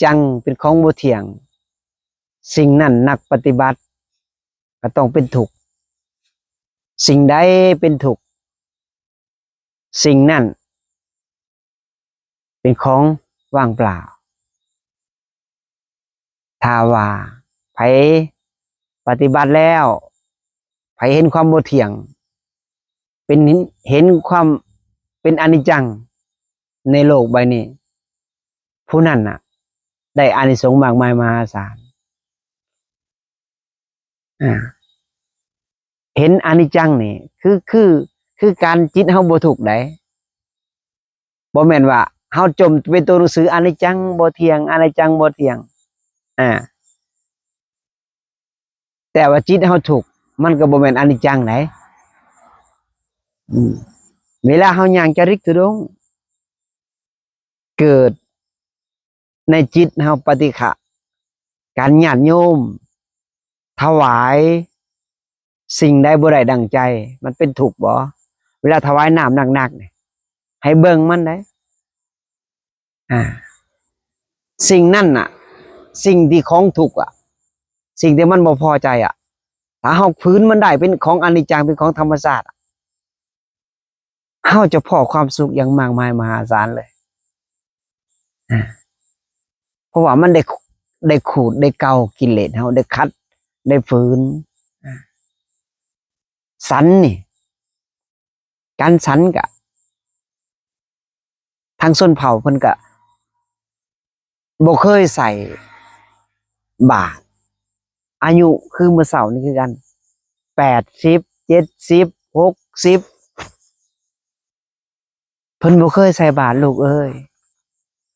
ຈັງ ເປັນຂອງບໍ່ທ່ຽງ, ສິ່ງນັ້ນນັກປະຕິບັດກໍຕ້ອງເປັນທຸກ. ສິ່ງໃດເປັນທຸກ, ສິ່ງນັ້ນເປັນຂອງວ່າງເປົ່າ. ຖ້າວ່າໃຜປະຕິບັດແລ້ວ, ໃຜເຫັນຄວາມບໍ່ທ່ຽງ, ເປັນ, ເຫັນຄວາມເປັນອະນິດຈັງໃນໂລກໃບນີ້, ຜູ້ນັ້ນນະໄດ້ອານິສົງມາກມາຍມະຫາສານ. ອາ ເຫັນອະນິດຈັງນີ້ ຄື ຄື ຄືການຈິດເຮົາບໍ່ທຸກໃດ. ບໍ່ແມ່ນວ່າເຮົາຈົ່ມເປັນຕົວໜັງສື ອະນິດຈັງບໍ່ທ່ຽງ, ອະນິດຈັງບໍ່ທ່ຽງ. ອາ ແຕ່ວ່າຈິດເຮົາທຸກ ມັນກໍບໍ່ແມ່ນອະນິດຈັງໃດ. ອືມ ເວລາເຮົາຍ່າງຈາລິກທຸດົງ ເກີດໃນຈິດເຮົາປະຕິຄະ ການຍາດໂຍມຖວາຍສິ່ງໃດບໍ່ໄດ້ດັ່ງໃຈ ມັນເປັນທຸກບໍ່? ເວລາຖວາຍນ້ຳໜັກໆນີ້ ໃຫ້ເບິ່ງມັນໄດ໋. ອາ ສິ່ງນັ້ນນະ ສິ່ງທີ່ຂອງທຸກອະ ສິ່ງທີ່ມັນບໍ່ພໍໃຈອະ ຖ້າເຮົາຝືນມັນໄດ້ ເປັນຂອງອະນິດຈັງ ເປັນຂອງທຳມະຊາດອະ ເຮົາຈະພໍ້ຄວາມສຸກຢ່າງມາກມາຍມະຫາສານເລີຍ. ອາ ເພາະວ່າມັນໄດ້ ໄດ້ຂູດ ໄດ້ເກົາກິເລດເຮົາ ໄດ້ຂັດ ໄດ້ຝືນ. ອາ ສັນນີ້ ການສັນກະ ທາງຊົນເຜົ່າເພິ່ນກະບໍ່ເຄີຍໃສ່ບາດ. ອາຍຸຄືມື້ເຊົ້ານີ້ຄືກັນ ແປດສິບ ເຈັດສິບ ຫົກສິບ ເພິ່ນບໍ່ເຄີຍໃສ່ບາດລູກເອີຍ.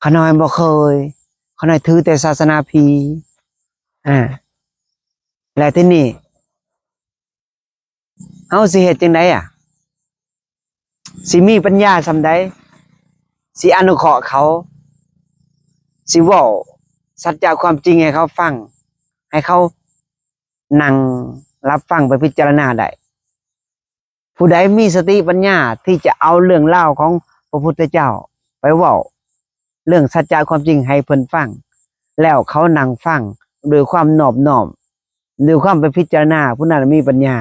ຂະນ້ອຍບໍ່ເຄີຍ, ຂະນ້ອຍຖືແຕ່ສາສະໜາຜີ. ອາ ແລະ ທີນີ້ ເຮົາຊິເຮັດຈັ່ງໃດອະ? ຊິມີປັນຍາສ່ຳໃດ? ຊິອະນຸເຄາະເຂົາ, ຊິເວົ້າສັດຈະຄວາມຈິງໃຫ້ເຂົາຟັງ, ໃຫ້ເຂົານັ່ງຮັບຟັງໄປພິຈາລະນາໄດ້. ຜູ້ໃດມີສະຕິປັນຍາທີ່ຈະເອົາເລື່ອງລາວຂອງພະພຸດທະເຈົ້າໄປເວົ້າ ເລື່ອງສັດຈະຄວາມຈິງໃຫ້ເພິ່ນຟັງ ແລ້ວເຂົານັ່ງຟັງດ້ວຍຄວາມນອບນ້ອມ, ດ້ວຍຄວາມໄປພິຈາລະນາ, ຜູ້ນັ້ນມີປັນຍາ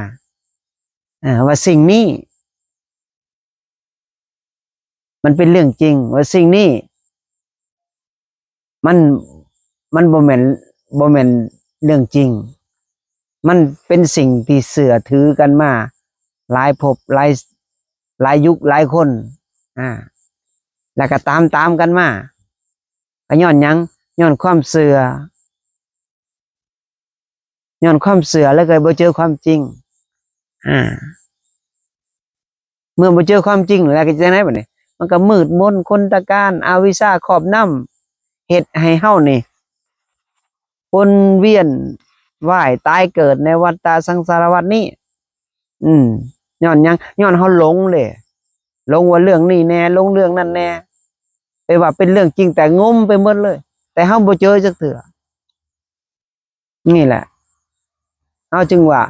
ເອີ ວ່າສິ່ງນີ້ມັນເປັນເລື່ອງຈິງ, ວ່າສິ່ງນີ້ ມັນ ມັນບໍ່ແມ່ນ ບໍ່ແມ່ນເລື່ອງຈິງ. ມັນເປັນສິ່ງທີ່ເຊື່ອຖືກັນມາຫຼາຍພົບ ຫຼາຍ ຫຼາຍຍຸກ ຫຼາຍຄົນ ອາ ແລ້ວກໍຕາມ ຕາມກັນມາ. ກໍຍ້ອນຫຍັງ? ຍ້ອນຄວາມເຊື່ອ. ຍ້ອນຄວາມເຊື່ອແລ້ວກໍບໍ່ເຈີຄວາມຈິງ. ອາ ເມື່ອບໍ່ເຈີຄວາມຈິງແລ້ວກໍຈະຈັ່ງໃດບັດນີ້? ມັນກໍມືດມົນ ຄົນຕະການ ອະວິຊາຄອບນຳ ເຮັດໃຫ້ເຮົານີ້ວົນວຽນວ່າຍຕາຍເກີດໃນວັດຕະສັງສາລະວັດນີ້. ອືມ ຍ້ອນຫຍັງ? ຍ້ອນເຮົາຫຼົງເດ້ ຫຼົງວ່າເລື່ອງນີ້ແດ່ ຫຼົງເລື່ອງນັ້ນແດ່ ໄປວ່າເປັນເລື່ອງຈິງ ແຕ່ງົມໄປໝົດເລີຍ ແຕ່ເຮົາບໍ່ເຈີຈັກເທື່ອ. ນີ້ແຫຼະ ເຮົາຈຶ່ງວ່າ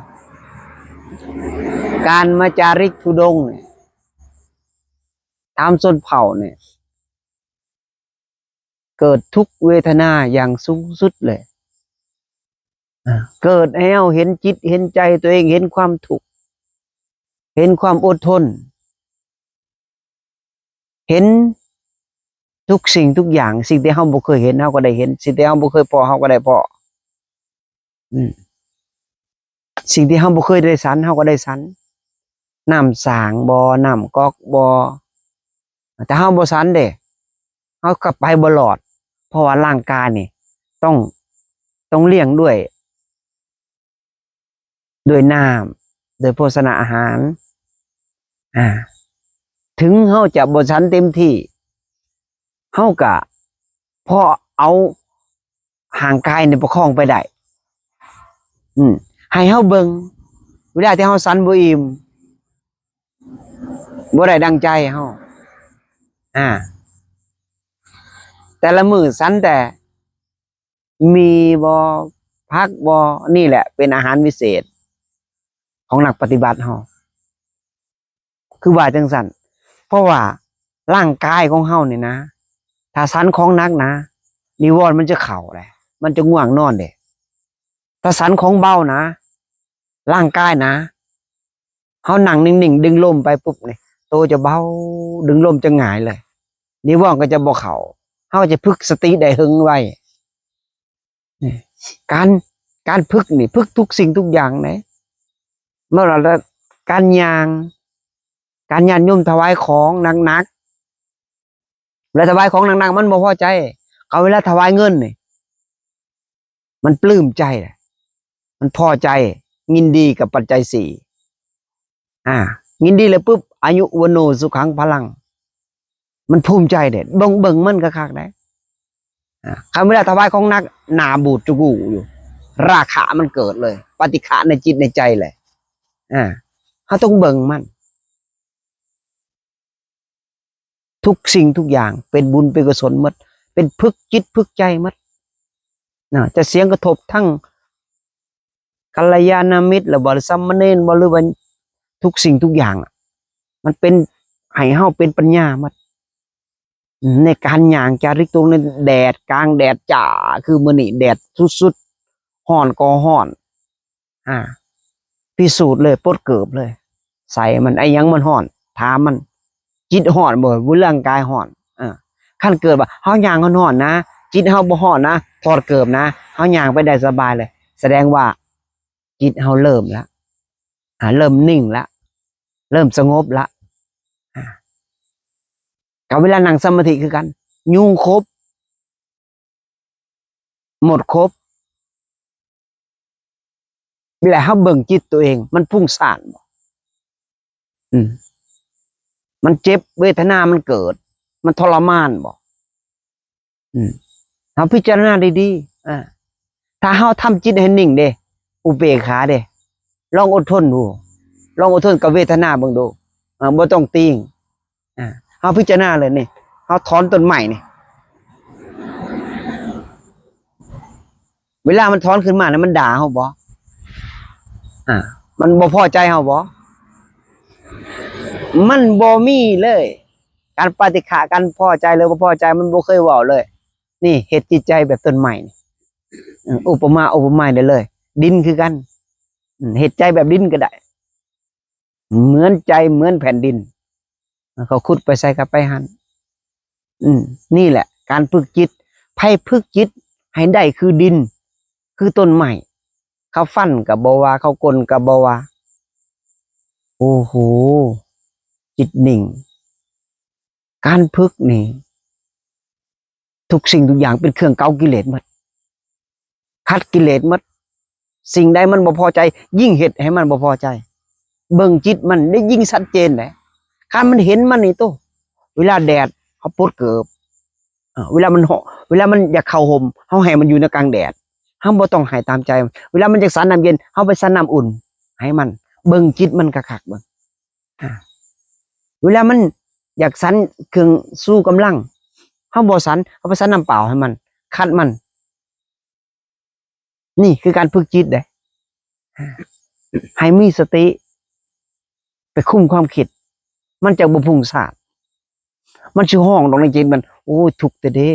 ການມາຈາລິກທຸດົງນີ້ ຕາມຊົນເຜົ່ານີ້ ເກີດທຸກເວທະນາຢ່າງສູງສຸດເລີຍ. ເກີດໃຫ້ເຮົາເຫັນຈິດເຫັນໃຈຕົວເອງ, ເຫັນຄວາມທຸກ, ເຫັນຄວາມອົດທົນ, ເຫັນທຸກສິ່ງທຸກຢ່າງ, ສິ່ງທີ່ເຮົາບໍ່ເຄີຍເຫັນ ເຮົາກໍໄດ້ເຫັນ, ສິ່ງທີ່ເຮົາບໍ່ເຄີຍພໍ້ ເຮົາກໍໄດ້ພໍ້. ອືມ ສິ່ງທີ່ເຮົາບໍ່ເຄີຍໄດ້ສັນ ເຮົາກໍໄດ້ສັນ. ນ້ຳສ້າງບໍ່ ນ້ຳກອກບໍ່ ແຕ່ເຮົາບໍ່ສັນເດ້ ເຮົາກໍໄປບໍ່ລອດ. ເພາະວ່າຮ່າງກາຍນີ້ຕ້ອງ ຕ້ອງລ້ຽງດ້ວຍ ດ້ວຍນ້ຳ ດ້ວຍໂພຊະນາອາຫານ. ອາ ເຖິງເຮົາຈະບໍ່ສັນເຕັມທີ່ ເຮົາກະພໍເອົາຮ່າງກາຍນີ້ປະຄອງໄປໄດ້. ອືມ ໃຫ້ເຮົາເບິ່ງ ເວລາທີ່ເຮົາສັນບໍ່ອີ່ມ ບໍ່ໄດ້ດັ່ງໃຈເຮົາ ອາ ແຕ່ລະມື້ສັນແຕ່ ໝີ່ບໍ່ ຜັກບໍ່ ນີ້ແຫຼະເປັນອາຫານວິເສດຂອງນັກປະຕິບັດເຮົາ ຄືວ່າຈັ່ງຊັ້ນ. ເພາະວ່າຮ່າງກາຍຂອງເຮົານີ້ນະ ຖ້າສັນຂອງໜັກນະ ນິວອນມັນຈະເຂົ້າແຫຼະ ມັນຈະງ່ວງນອນເດ້. ຖ້າສັນຂອງເບົານະ ຮ່າງກາຍນະ ເຮົານັ່ງນິ່ງໆ ດຶງລົມໄປປຸບນີ້ ໂຕຈະເບົາ ດຶງລົມຈະງ່າຍເລີຍ ນິວອນກໍຈະບໍ່ເຂົ້າ ເຮົາຈະຝຶກສະຕິໄດ້ເຫິງໄວ. ນີ້ ການ ການຝຶກນີ້ ຝຶກທຸກສິ່ງທຸກຢ່າງເດ້ ເມື່ອລະ ການຍ່າງ ການຍາດໂຍມຖວາຍຂອງໜັກໆ ແລະຖວາຍຂອງໜັກໆ ມັນບໍ່ພໍໃຈ ເຂົາເວລາຖວາຍເງິນນີ້ ມັນປຶ້ມໃຈ ມັນພໍໃຈ ຍິນດີກັບປັດໄຈສີ່ ອາ ຍິນດີແລ້ວປຶບ ອາຍຸ ວັນໂນ ສຸຂັງ ພະລັງ ມັນພູມໃຈເດ້ ເບິ່ງ ເບິ່ງມັນຄັກໆ ໄດ໋ ອາ ຄັນເວລາຖວາຍຂອງໜັກ ໜ້າບູດຈຸກູຢູ່ ລາຄະມັນເກີດເລີຍ ປະຕິຄະໃນຈິດໃນໃຈເລີຍ ອາ ເຮົາຕ້ອງເບິ່ງມັນ ທຸກສິ່ງທຸກຢ່າງເປັນບຸນເປັນກຸສົນໝົດ ເປັນຝຶກຈິດຝຶກໃຈໝົດນະ ຈະສຽງກະທົບທັງ ກັນລະຍານະມິດລະບໍ ຫຼືສາມະເນນບໍ ຫຼືວ່າທຸກສິ່ງທຸກຢ່າງ ມັນເປັນໃຫ້ເຮົາເປັນປັນຍາໝົດ ໃນການຍ່າງຈາລິກຕົງໃນແດດ ກາງແດດຈ້າ ຄືມື້ນີ້ແດດສຸດໆ ຮ້ອນກໍຮ້ອນ ອາ ພິສູດເລີຍ ປົດເກີບເລີຍ ໃສ່ມັນ ໄອ້ຫຍັງມັນຮ້ອນ ຖາມມັນ ຈິດຮ້ອນບໍ່ ຫຼືຮ່າງກາຍຮ້ອນ? ເອີ ຄັນເກີດວ່າເຮົາຍ່າງຮ້ອນໆນະ ຈິດເຮົາບໍ່ຮ້ອນນະ ຖອດເກີບນະ ເຮົາຍ່າງໄປໄດ້ສະບາຍເລີຍ ສະແດງວ່າຈິດເຮົາເລີ່ມລະ ອາ ເລີ່ມນິ່ງລະ ເລີ່ມສະຫງົບລະ ອາ ກັບເວລານັ່ງສະມາທິຄືກັນ ຍຸງຂົບ ມົດຂົບ ແລະເຮົາເບິ່ງຈິດຕົວເອງ ມັນຟຸ້ງສ້ານບໍ່? ອືມ ມັນເຈັບ ເວທະນາມັນເກີດ ມັນທໍລະມານບໍ່? ອືມ ເຮົາພິຈາລະນາດີໆ ອາ ຖ້າເຮົາທຳຈິດໃຫ້ນິ່ງເດ້ ອຸເບກຂາເດ້ ລອງອົດທົນດູ ລອງອົດທົນກັບເວທະນາເບິ່ງດູ ອາ ບໍ່ຕ້ອງຕີງ ອາ ເຮົາພິຈາລະນາເລີຍນີ້ ເຮົາຖອນຕົ້ນໄມ້ນີ້ ເວລາມັນຖອນຂຶ້ນມານີ້ ມັນດ່າເຮົາບໍ່? ອາ ມັນບໍ່ພໍໃຈເຮົາບໍ່? ມັນບໍ່ມີເລີຍ ການປະຕິຄະ ການພໍໃຈ ຫຼືບໍ່ພໍໃຈ ມັນບໍ່ເຄີຍເວົ້າເລີຍ. ນີ້ເຮັດຈິດໃຈແບບຕົ້ນໄມ້ນີ້ ອາ ອຸປະມາອຸປະໄມໄດ້ເລີຍ ດິນຄືກັນ ອາ ເຮັດໃຈແບບດິນກໍໄດ້ ເໝືອນໃຈເໝືອນແຜ່ນດິນ ເຂົາຂຸດໄປໃສກໍໄປຫັ້ນ. ອືມ ນີ້ແຫຼະການຝຶກຈິດ ໃຜຝຶກຈິດໃຫ້ໄດ້ຄືດິນ ຄືຕົ້ນໄມ້ ເຂົາຟັນກໍບໍ່ວ່າ ເຂົາກົນກໍບໍ່ວ່າ. ໂອ້ໂຫ ຈິດນິ່ງ ການຝຶກນີ້ ທຸກສິ່ງທຸກຢ່າງເປັນເຄື່ອງເກົາກິເລດໝົດ ຂັດກິເລດໝົດ. ສິ່ງໃດມັນບໍ່ພໍໃຈ ຍິ່ງເຮັດໃຫ້ມັນບໍ່ພໍໃຈ. ເບິ່ງຈິດມັນໄດ້ຍິ່ງຊັດເຈນເດ້ ຄັນມັນເຫັນມັນນີ້ໂຕ ເວລາແດດ ເຮົາປົດເກີບ ເອີ ເວລາມັນຮ້ອນ ເວລາມັນຢາກເຂົ້າຮົ່ມ ເຮົາໃຫ້ມັນຢູ່ໃນກາງແດດ ເຮົາບໍ່ຕ້ອງໃຫ້ຕາມໃຈ. ເວລາມັນຢາກສັນນ້ຳເຢັນ ເຮົາໄປສັນນ້ຳອຸ່ນໃຫ້ມັນ. ເບິ່ງຈິດມັນຄັກໆ ເບິ່ງ ອາ ເວລາມັນຢາກສັນເຄື່ອງຊູກຳລັງ ເຮົາບໍ່ສັນ ເຮົາໄປສັນນ້ຳເປົ່າໃຫ້ມັນ ຂັດມັນ. ນີ້ຄືການຝຶກຈິດເດ້ ໃຫ້ມີສະຕິ ໄປຄຸມຄວາມຄິດ ມັນຈະບໍ່ຟຸ້ງສ້ານ. ມັນຊິຮ້ອງດອກໃນຈິດມັນ ໂອ້ຍ ທຸກແທ້ເດ້.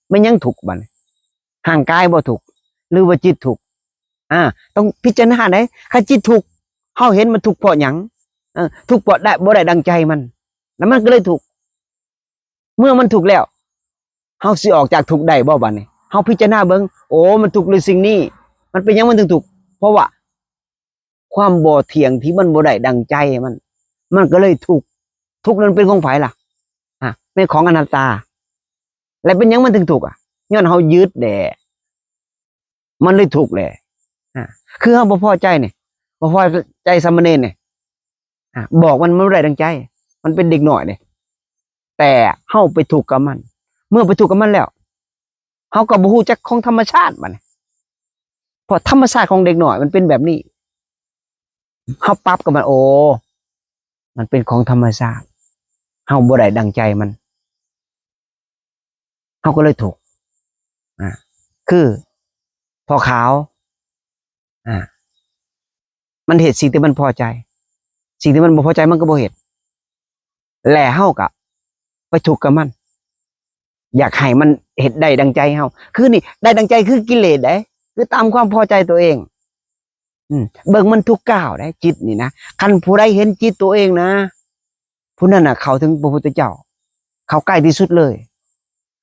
ແມ່ນຫຍັງທຸກບັດນີ້? ຮ່າງກາຍບໍ່ທຸກ ຫຼືວ່າຈິດທຸກ? ອາ ຕ້ອງພິຈາລະນາເດ້. ຄັນຈິດທຸກ ເຮົາເຫັນມັນທຸກເພາະຫຍັງ? ເອີ ທຸກເພາະໄດ້ ບໍ່ໄດ້ດັ່ງໃຈມັນ ແລ້ວມັນກໍເລີຍທຸກ. ເມື່ອມັນທຸກແລ້ວ ເຮົາຊິອອກຈາກທຸກໄດ້ບໍ່ບັດນີ້? ເຮົາພິຈາລະນາເບິ່ງ ໂອ້ ມັນທຸກດ້ວຍສິ່ງນີ້. ມັນເປັນຫຍັງມັນເຖິງທຸກ? ເພາະວ່າຄວາມບໍ່ທ່ຽງທີ່ມັນບໍ່ໄດ້ດັ່ງໃຈມັນ ມັນກໍເລີຍທຸກ. ທຸກນັ້ນເປັນຂອງໃຜລະ? ອາ ແມ່ນຂອງອະນັດຕາ. ແລະເປັນຫຍັງມັນເຖິງທຸກອະ? ຍ້ອນເຮົາຍຶດແຫຼະ ມັນເລີຍທຸກແຫຼະ. ອາ ຄືເຮົາບໍ່ພໍໃຈນີ້ ບໍ່ພໍໃຈສາມະເນນນີ້ ອາ ບອກມັນ ມັນບໍ່ໄດ້ດັ່ງໃຈ ມັນເປັນເດັກນ້ອຍເດ້ ແຕ່ເຮົາໄປທຸກກັບມັນ. ເມື່ອໄປທຸກກັບມັນແລ້ວ ເຮົາກໍບໍ່ຮູ້ຈັກຂອງທຳມະຊາດບັດນີ້ ເພາະທຳມະຊາດຂອງເດັກນ້ອຍມັນເປັນແບບນີ້. ເຮົາປັບກັບມັນ ໂອ້ ມັນເປັນຂອງທຳມະຊາດ ເຮົາບໍ່ໄດ້ດັ່ງໃຈມັນ ເຮົາກໍເລີຍທຸກ. ອາ ຄືພໍ່ຂາວ ອາ ມັນເຮັດສິ່ງທີ່ມັນພໍໃຈ ສິ່ງທີ່ມັນບໍ່ພໍໃຈມັນກໍບໍ່ເຮັດ ແລະເຮົາກໍໄປທຸກກັບມັນ ຢາກໃຫ້ມັນ ເຮັດໄດ້ດັ່ງໃຈເຮົາ. ຄືນີ້ໄດ້ດັ່ງໃຈຄືກິເລດເດ້ ຄືຕາມຄວາມພໍໃຈຕົວເອງ. ອືມ ເບິ່ງມັນທຸກກ້າວເດ້ ຈິດນີ້ນະ. ຄັນຜູ້ໃດເຫັນຈິດຕົວເອງນະ ຜູ້ນັ້ນນະເຂົ້າເຖິງພະພຸດທະເຈົ້າ ເຂົ້າໃກ້ທີ່ສຸດເລີຍ.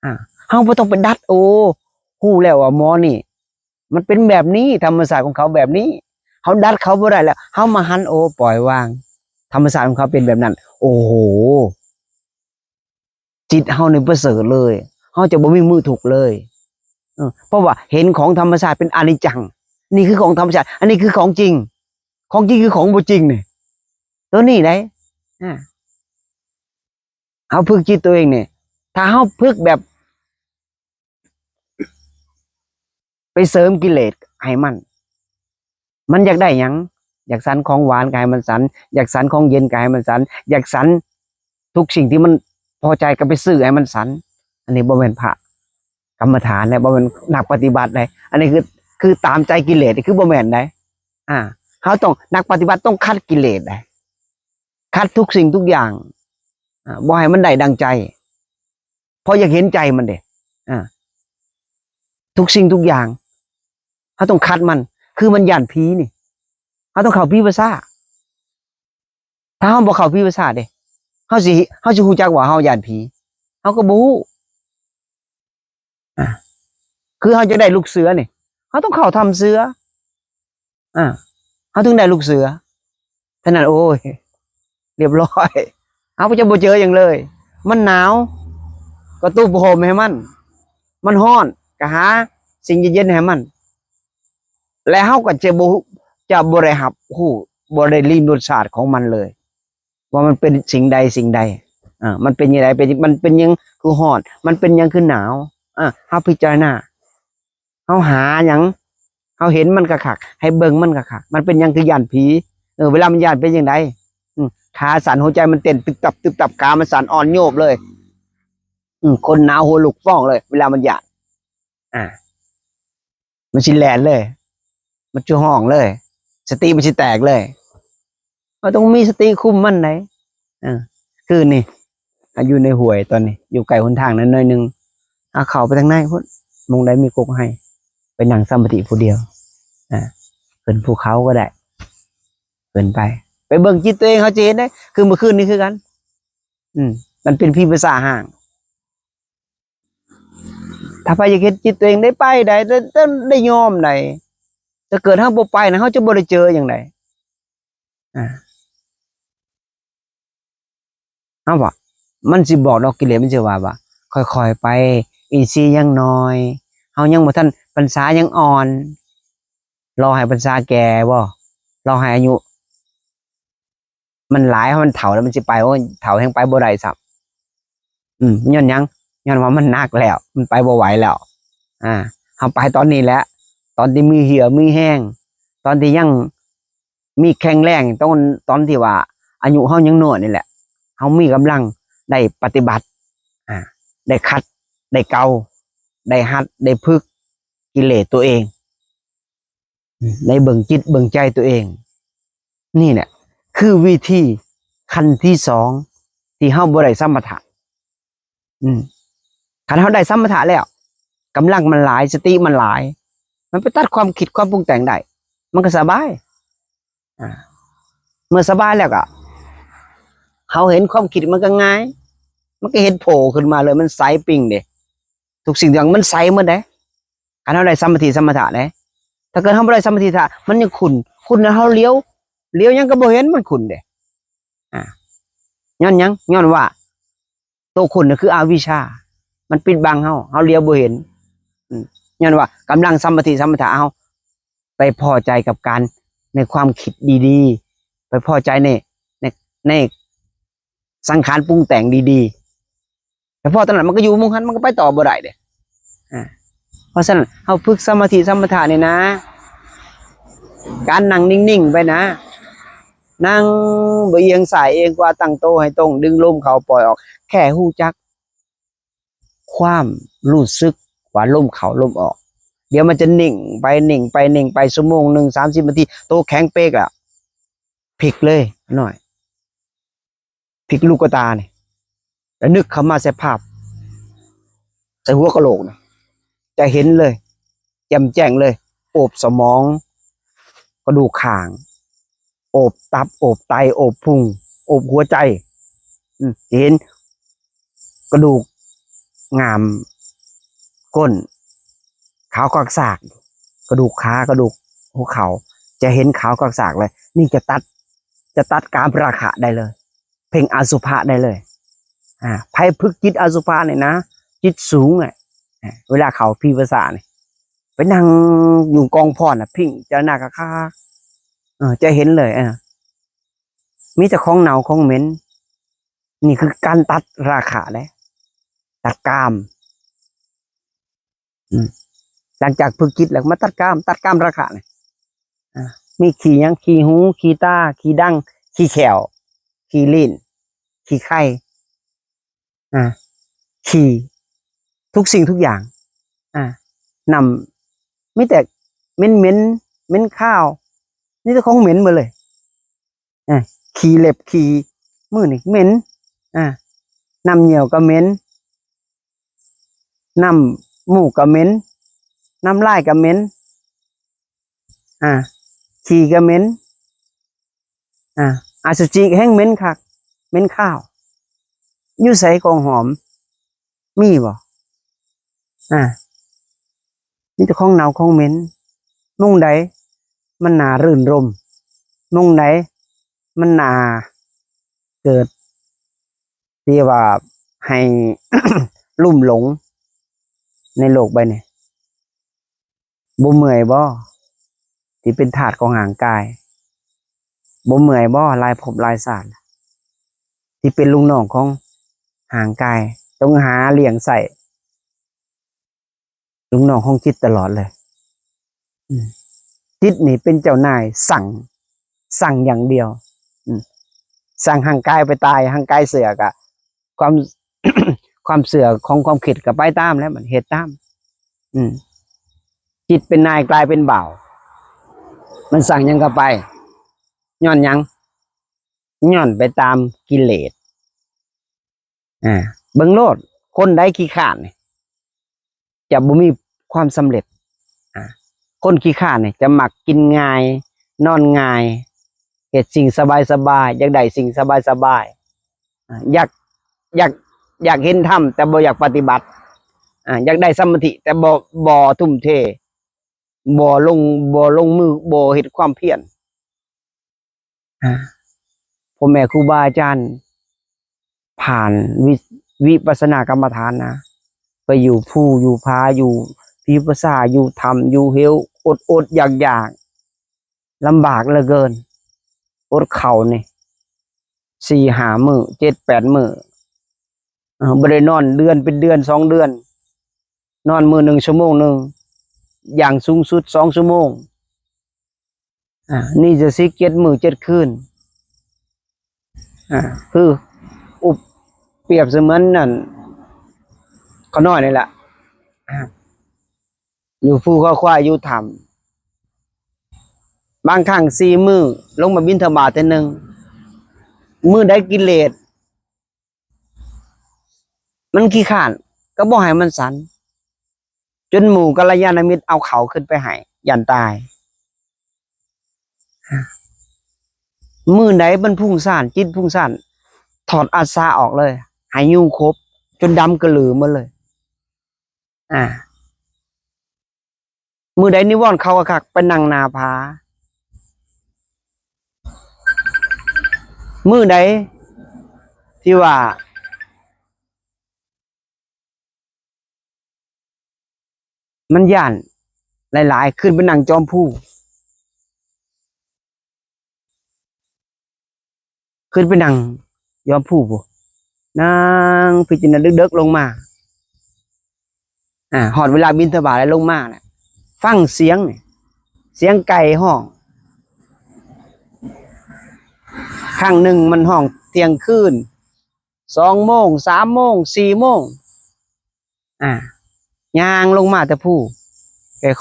ອາ ເຮົາບໍ່ຕ້ອງໄປດັດ. ໂອ້ ຮູ້ແລ້ວວ່າໝໍນີ້ ມັນເປັນແບບນີ້ ທຳມະຊາດຂອງເຂົາແບບນີ້ ເຮົາດັດເຂົາບໍ່ໄດ້ແລ້ວ ເຮົາມາຫັນ ໂອ້ ປ່ອຍວາງ ທຳມະຊາດຂອງເຂົາເປັນແບບນັ້ນ. ໂອ້ໂຫ ຈິດເຮົານີ້ປະເສີດເລີຍ ເຮົາຈະບໍ່ມີມື້ທຸກເລີຍ. ເອີ ເພາະວ່າເຫັນຂອງທຳມະຊາດເປັນອະນິດຈັງ. ນີ້ຄືຂອງທຳມະຊາດ ອັນນີ້ຄືຂອງຈິງ. ຂອງຈິງຄືຂອງບໍ່ຈິງນີ້ ໂຕນີ້ໄດ໋. ອາ ເຮົາຝຶກຈິດຕົວເອງນີ້ ຖ້າເຮົາຝຶກແບບ ໄປເສີມກິເລດໃຫ້ມັນ. ມັນຢາກໄດ້ຫຍັງ? ຢາກສັນຂອງຫວານກໍໃຫ້ມັນສັນ, ຢາກສັນຂອງເຢັນກໍໃຫ້ມັນສັນ, ຢາກສັນທຸກສິ່ງທີ່ມັນພໍໃຈກໍໄປຊື້ໃຫ້ມັນສັນ. ອັນນີ້ບໍ່ແມ່ນພະກຳມະຖານໃດ໋, ບໍ່ແມ່ນນັກປະຕິບັດໃດ໋. ອັນນີ້ຄື ຄືຕາມໃຈກິເລດ, ຄືບໍ່ແມ່ນໃດ໋. ອາ ເຮົາຕ້ອງ, ນັກປະຕິບັດຕ້ອງຂັດກິເລດໃດ໋, ຂັດທຸກສິ່ງທຸກຢ່າງ, ອາ ບໍ່ໃຫ້ມັນໄດ້ດັ່ງໃຈ. ເພາະຢາກເຫັນໃຈມັນເດ້. ອາ ທຸກສິ່ງທຸກຢ່າງ ເຮົາຕ້ອງຂັດມັນ. ຄືມັນຢ້ານຜີນີ້ ເຮົາຕ້ອງເຂົ້າຜີພາສາ. ຖ້າເຮົາບໍ່ເຂົ້າຜີພາສາເດ້ ເຮົາຊິ ເຮົາຊິຮູ້ຈັກວ່າເຮົາຢ້ານຜີ? ເຮົາກໍບໍ່ຮູ້. ອາ ຄືເຮົາຈະໄດ້ລູກເສືອນີ້ ເຮົາຕ້ອງເຂົ້າຖ້ຳເສືອ. ອາ ເຮົາເຖິງໄດ້ລູກເສືອ. ເທົ່ານັ້ນ ໂອ້ຍ ລຽບຮ້ອຍ ເຮົາຈະບໍ່ເຈີຫຍັງເລີຍ. ມັນໜາວ ກໍຕຸ້ມຜ້າຫົ່ມໃຫ້ມັນ, ມັນຮ້ອນ ກໍຫາສິ່ງເຢັນໆໃຫ້ມັນ ແລະ ເຮົາກໍຈະບໍ່ ຈະບໍ່ໄດ້ຮັບຮູ້ ບໍ່ໄດ້ລິມລົດຊາດຂອງມັນເລີຍ ວ່າມັນເປັນສິ່ງໃດສິ່ງໃດ. ອາ ມັນເປັນຈັ່ງໃດ ເປັນ ມັນເປັນຫຍັງຄືຮ້ອນ ມັນເປັນຫຍັງຄືໜາວ. ອາ ເຮົາພິຈາລະນາ ເຮົາຫາຫຍັງ ເຮົາເຫັນມັນຄັກໆ ໃຫ້ເບິ່ງມັນຄັກໆ ມັນເປັນຫຍັງຄືຢ້ານຜີ? ເອີ ເວລາມັນຢ້ານເປັນຈັ່ງໃດ? ອາ ຂາສັ່ນ ຫົວໃຈມັນເຕັ້ນຕຶບຕັບຕຶບຕັບ ຂາມັນສັ່ນອ່ອນໂຍບເລີຍ. ອາ ຄົນໜາວຫົວລຸກຟອງເລີຍ ເວລາມັນຢ້ານ. ອາ ມັນຊິແລ່ນເລີຍ ມັນຊິຮ້ອງເລີຍ ສະຕິມັນຊິແຕກເລີຍ. ເຮົາຕ້ອງມີສະຕິຄຸມມັນໃດ໋. ເອີ ຄືນີ້ ອາ ຢູ່ໃນຫ້ວຍຕອນນີ້ ຢູ່ໃກ້ຫົນທາງນັ້ນໜ້ອຍໜຶ່ງ ເຮົາເຂົ້າໄປທາງໃນພຸ້ນ ໝ່ອງໃດມີກົກໄຮ ໄປນັ່ງສະມາທິຜູ້ດຽວ. ອາ ຂຶ້ນພູເຂົາກໍໄດ້ ຂຶ້ນໄປ ໄປເບິ່ງຈິດຕົວເອງ ເຮົາຈະເຫັນເດ້. ຄືມື້ຄືນນີ້ຄືກັນ ອືມ ມັນເປັນຜີພາສາຮ່າງ. ຖ້າໃຜຢາກເຫັນຈິດຕົວເອງໄດ້ໄປໄດ້ ໄດ້ ໄດ້ຍອມໄດ້. ຖ້າເກີດເຮົາບໍ່ໄປນະ ເຮົາຈະບໍ່ໄດ້ເຈີຫຍັງໃດ໋. ອາ ເຮົາວ່າ ມັນຊິບອກດອກ ກິເລດມັນຊິວ່າ ວ່າຄ່ອຍໆໄປ ອິນຊີຍັງນ້ອຍ ເຮົາຍັງບໍ່ທັນ ພັນສາຍັງອ່ອນ ລໍໃຫ້ພັນສາແກ່ບໍ ລໍໃຫ້ອາຍຸ ມັນຫຼາຍ ເຮົາມັນເຖົ້າແລ້ວມັນຊິໄປ ໂອ້ຍ ເຖົ້າແຮງໄປບໍ່ໄດ້ຊ້ຳ. ອືມ ຍ້ອນຫຍັງ? ຍ້ອນວ່າມັນໜັກແລ້ວ ມັນໄປບໍ່ໄຫວແລ້ວ. ອາ ເຮົາໄປຕອນນີ້ແຫຼະ ຕອນທີ່ມີເຫື່ອມີແຮງ ຕອນທີ່ຍັງມີແຂງແຮງ ຕອນ ຕອນທີ່ວ່າອາຍຸເຮົາຍັງນ້ອຍນີ້ແຫຼະ ເຮົາມີກຳລັງໄດ້ປະຕິບັດ ອາ ໄດ້ຂັດ ໄດ້ເກົາ ໄດ້ຫັດ ໄດ້ຝຶກກິເລດຕົວເອງ. ໄດ້ເບິ່ງຈິດເບິ່ງໃຈຕົວເອງ. ນີ້ແຫຼະຄືວິທີຂັ້ນທີສອງ ທີ່ເຮົາບໍ່ໄດ້ສະມະຖະ. ອືມ ຄັນເຮົາໄດ້ສະມະຖະແລ້ວ ກຳລັງມັນຫຼາຍ ສະຕິມັນຫຼາຍ ມັນໄປຕັດຄວາມຄິດຄວາມປຸງແຕ່ງໄດ້ ມັນກໍສະບາຍ. ອາ ເມື່ອສະບາຍແລ້ວກໍ ເຮົາເຫັນຄວາມຄິດມັນກໍງ່າຍ ມັນກໍເຫັນໂຜ່ຂຶ້ນມາເລີຍ ມັນໃສປິ່ງເດ້. ທຸກສິ່ງທຸກຢ່າງມັນໃສໝົດເດ້ ຄັນເຮົາໄດ້ສະມາທິສະມະຖະເດ້. ຖ້າເກີດເຮົາບໍ່ໄດ້ສະມາທິສະມະຖະ ມັນຍັງຂຸ່ນ ຂຸ່ນແລ້ວເຮົາຫຼຽວ ຫຼຽວຫຍັງກໍບໍ່ເຫັນ ມັນຂຸ່ນເດ້. ອາ ຍ້ອນຫຍັງ? ຍ້ອນວ່າໂຕຂຸ່ນນັ້ນຄືອະວິຊາ ມັນປິດບັງເຮົາ ເຮົາຫຼຽວບໍ່ເຫັນ. ອືມ ຍ້ອນວ່າກຳລັງສະມາທິສະມະຖະເຮົາໄປພໍໃຈກັບການ ໃນຄວາມຄິດດີໆ ໄປພໍໃຈໃນ ໃນ ໃນ ສັງຂານປຸງແຕ່ງດີໆ ແຕ່ພໍຕອນນັ້ນມັນກໍຢູ່ໝ່ອງຫັ້ນ ມັນກໍໄປຕໍ່ບໍ່ໄດ້ເດ້. ອາ ເພາະສະນັ້ນເຮົາຝຶກສະມາທິສະມະຖະນີ້ນະ ການນັ່ງນິ່ງໆໄປນະ ນັ່ງບໍ່ອຽງຊ້າຍອຽງຂວາ ຕັ້ງໂຕໃຫ້ຕົງ ດຶງລົມເຂົ້າປ່ອຍອອກ ແຄ່ຮູ້ຈັກຄວາມຮູ້ສຶກວ່າລົມເຂົ້າລົມອອກ. ດຽວມັນຈະນິ່ງໄປນິ່ງໄປນິ່ງໄປ ຊົ່ວໂມງໜຶ່ງ ສາມສິບນາທີ ໂຕແຂງເປກແລ້ວ ພິກເລີຍນ້ອຍ ພິກລູກກະຕານີ້ ແລ້ວນຶກເຂົ້າມາໃສ່ພາບ ໃສ່ຫົວກະໂຫຼກນະ ຈະເຫັນເລີຍ ແຈ່ມແຈ້ງເລີຍ ໂອບສະໝອງ ກະດູກຂ້າງ ໂອບຕັບ ໂອບໄຕ ໂອບພຸງ ໂອບຫົວໃຈ ອືມ ຈະເຫັນກະດູກງ່າມກົ້ນ ຂາວຄາກຊາກ ກະດູກຂາ ກະດູກຫົວເຂົ່າ ຈະເຫັນຂາວຄາກຊາກເລີຍ. ນີ້ຈະຕັດ ຈະຕັດກາມຣາຄະໄດ້ເລີຍ ເພັ່ງອະສຸພະໄດ້ເລີຍ. ອາ ໃຜຝຶກຈິດອະສຸພະນີ້ນະ ຈິດສູງອະ ອາ ເວລາເຂົ້າວິປັດສະນານີ້ ໄປນັ່ງຢູ່ກອງພອນນະ ເພັ່ງຈາລະນາຄັກໆ ເອີ ຈະເຫັນເລີຍ ເອີ ມີແຕ່ຂອງເນົ່າຂອງເໝັນ. ນີ້ຄືການຕັດລາຄະເດ້ ຕັດກາມ. ອືມ ຫຼັງຈາກຝຶກຈິດແລ້ວ ມາຕັດກາມ ຕັດກາມລາຄະນີ້ ອາ ມີຂີ້ຫຍັງ? ຂີ້ຫູ ຂີ້ຕາ ຂີ້ດັງ ຂີ້ແຂ້ວ ຂີ້ລີ້ນ ຂີ້ໄຂ່ ອາ ຂີ້ ທຸກສິ່ງທຸກຢ່າງ ອາ ນ້ຳ ມີແຕ່ເໝັນໆ ເໝັນຄາວ ມີແຕ່ຂອງເໝັນໝົດເລີຍ. ອາ ຂີ້ເລັບ ຂີ້ມືນີ້ເໝັນ ອາ ນ້ຳຍ່ຽວກໍເໝັນ ນ້ຳມູກກໍເໝັນ ນ້ຳລາຍກໍເໝັນ ອາ ຂີ້ກໍເໝັນ ອາ ອະສຸຈິແຮ່ງເໝັນຄັກ ເໝັນຄາວ. ຢູ່ໃສກອງຫອມ? ມີບໍ່? ອາ ມີແຕ່ຂອງເນົ່າຂອງເໝັນ. ໝ່ອງໃດມັນໜ້າລື່ນລົມ ໝ່ອງໃດມັນໜ້າເກີດທີ່ວ່າໃຫ້ລຸ່ມຫຼົງໃນໂລກໃບນີ້. ບໍ່ເມື່ອຍບໍ່ ທີ່ເປັນທາດຂອງຮ່າງກາຍ? ບໍ່ເມື່ອຍບໍ່ ຫຼາຍພົບຫຼາຍຊາດທີ່ເປັນລູກນ້ອງຂອງຮ່າງກາຍ ຕ້ອງຫາລ້ຽງໃຊ້ລູກນ້ອງຂອງຈິດຕະຫຼອດເລີຍ? ອືມ ຈິດນີ້ເປັນເຈົ້ານາຍ ສັ່ງ ສັ່ງຢ່າງດຽວ ອືມ ສັ່ງຮ່າງກາຍໄປຕາຍ ຮ່າງກາຍເຊື່ອກະ ຄວາມ ຄວາມເຊື່ອຂອງຄວາມຄິດກໍໄປຕາມແລ້ວ ມັນເຮັດຕາມ. ອືມ ຈິດເປັນນາຍກາຍເປັນບ່າວ ມັນສັ່ງຫຍັງກໍໄປ. ຍ້ອນຫຍັງ? ຍ້ອນໄປຕາມກິເລດ. ອາ ເບິ່ງໂລດ ຄົນໃດຂີ້ຄ້ານນີ້ ຈະບໍ່ມີຄວາມສຳເລັດ. ອາ ຄົນຂີ້ຄ້ານນີ້ຈະມັກກິນງ່າຍ ນອນງ່າຍ ເຮັດສິ່ງສະບາຍໆ ຢາກໄດ້ສິ່ງສະບາຍໆ ອາ ຢາກ ຢາກ ຢາກເຫັນທຳ ແຕ່ບໍ່ຢາກປະຕິບັດ ອາ ຢາກໄດ້ສະມາທິ ແຕ່ບໍ່ ບໍ່ທຸ່ມເທ ບໍ່ລົງ ບໍ່ລົງມື ບໍ່ເຮັດຄວາມພຽນ. ອາ ພໍ່ແມ່ຄູບາອາຈານຜ່ານວິ ວິປັດສະນາກຳມະຖານນະ ໄປຢູ່ພູຢູ່ຜາ ຢູ່ວິປັດສະນາ ຢູ່ຖ້ຳຢູ່ເຫວ ອົດໆ ຢາກໆ ລຳບາກເຫຼືອເກີນ. ອົດເຂົ້ານີ້ສີ່ຫ້າມື້ ເຈັດແປດມື້ ເອີ ບໍ່ໄດ້ນອນເດືອນເປັນເດືອນສອງເດືອນ ນອນມື້ໜຶ່ງຊົ່ວໂມງໜຶ່ງ ຢ່າງສູງສຸດສອງຊົ່ວໂມງ. ອາ ນີ້ຈະສິບເຈັດມື້ເຈັດຄືນ ອາ ຄືອຸບ ປຽບສະເໝືອນນັ້ນ ຂ້ານ້ອຍນີ້ແຫຼະ ອາ ຢູ່ພູເຂົາຄວາຍ ຢູ່ຖ້ຳ ບາງຄັ້ງສີ່ມື້ລົງມາບິນທະບາດເທື່ອໜຶ່ງ. ມື້ໃດກິເລດ ມັນຂີ້ຄ້ານ ກໍບໍ່ໃຫ້ມັນສັນ ຈົນໝູ່ກັນລະຍານະມິດເອົາເຂົ້າຂຶ້ນໄປໃຫ້ ຢ້ານຕາຍ. ມື້ໃດມັນຟຸ້ງສ້ານ ຈິດຟຸ້ງສ້ານ ຖອດອາສາອອກເລີຍ ໃຫ້ຍຸງຂົບຈົນດຳກະລືໝົດເລີຍ. ອາ ມື້ໃດນິວອນເຂົ້າຄັກໆ ໄປນັ່ງໜ້າຜາ. ມື້ໃດທີ່ວ່າມັນຢ້ານຫຼາຍໆ ຂຶ້ນໄປນັ່ງຈອມພູ. ຂຶ້ນໄປນັ່ງຍອດພູພຸ້ນ ນັ່ງພິຈາລະນາເດິກໆລົງມາ. ອາ ຮອດເວລາບິນທະບາດແລ້ວ ລົງມາແລ້ວ ຟັງສຽງນີ້ ສຽງໄກ່ຮ້ອງ. ຄັ້ງໜຶ່ງມັນຮ້ອງທ່ຽງຄືນ ສອງໂມງ ສາມໂມງ ສີ່ໂມງ. ອາ ຍ່າງລົງມາແຕ່ພູ